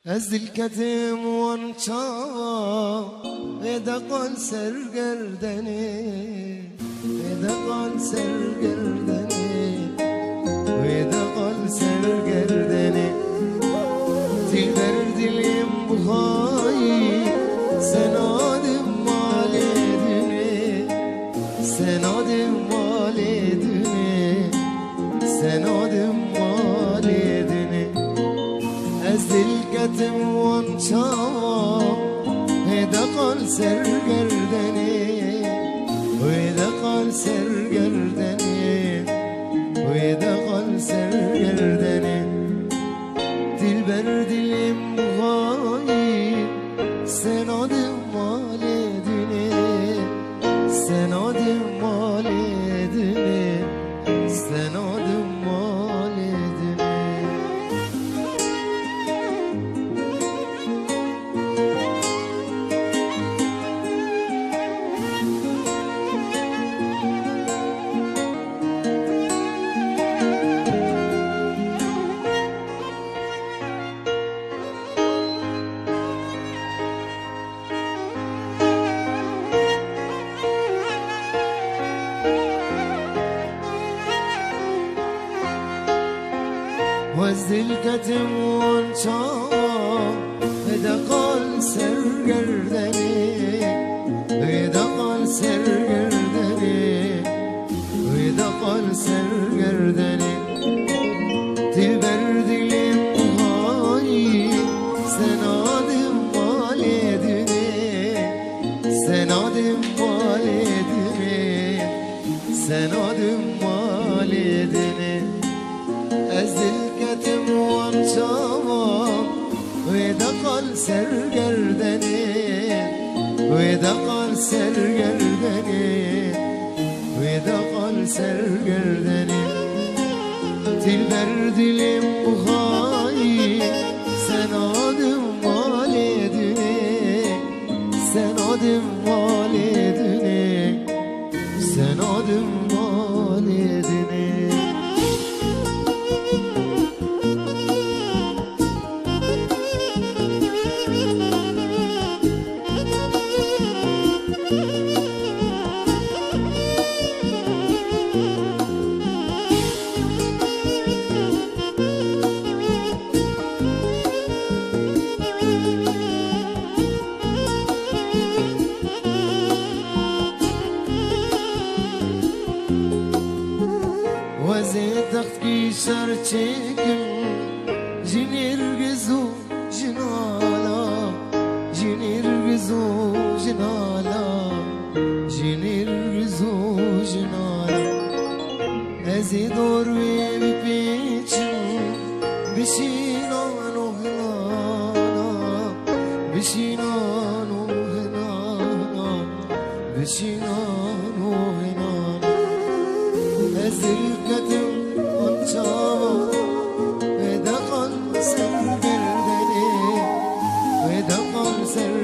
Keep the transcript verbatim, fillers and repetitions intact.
Ez dil ketim wan çawa, vê de qal ser gerdenê, vê de qal ser gerdenê, vê de qal ser gerdenê. Dilber dilim buhayî, sena dim malê dinê, sena dim malê dinê, sena dim malê dinê. Ez dil ketim wan çawa, wê de qal ser gerdenê, wê de qal ser gerdenê, wê de qal ser gerdenê. Dilber dilim buhayî, sena dim malê dinê, sena dim malê dinê, sena dim malê dinê. Wez dil ketim wan çawa, wê de qal ser gerdenê, wê de qal ser gerdenê, wê de qal ser gerdenê. Dilber dilim buhayî, sena dim malê dinê, sena dim malê dinê, sena dim malê dinê. Ez dil ketim wan çawa, wê de qal ser gerdenê, wê de qal ser gerdenê, wê de qal ser gerdenê. Dilber dilim buhayî, sena dim malê dinê, sena dim malê dinê, sena dim malê dinê. Wezê textkî şer çêkim, ji nêrgiz û ji nala, ji nêrgiz û ji nala, ji nêrgiz û ji nala. Ez ê dor wê bipêçim, bişîna nohilana, bişîna nohilana, bişîna nohilana. Ez dil ketim wan çawa, wê de qal ser gerdenê, wê de qal ser